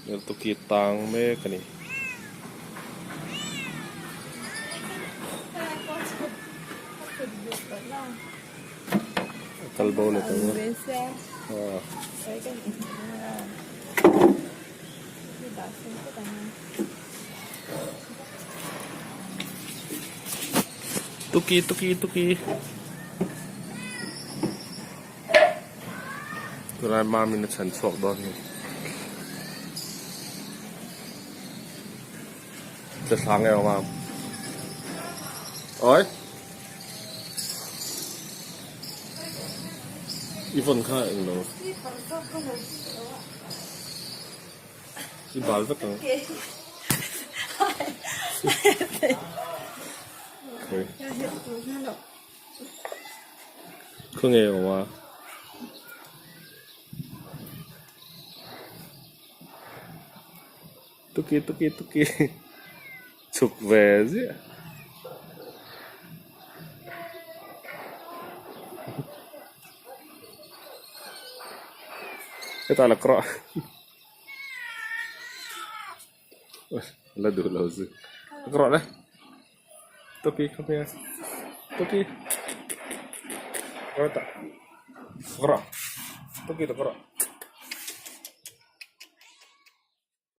Tuki tang mek a ni. A kal bo leh tawh a. Tuki tuki tuki. Tunlai mamin a chhan chhuak dawn hi. Che thla nge awm ang. Oi. I vawn kha eng lo. I bal vek ang. Khawnge awm a? Tuki tuki tuki chhuk ve ziah. Hetah la kawrah la duh lo zui kawrah le. Tuki come here Tuki kawrah kawrah Tuki kawrah.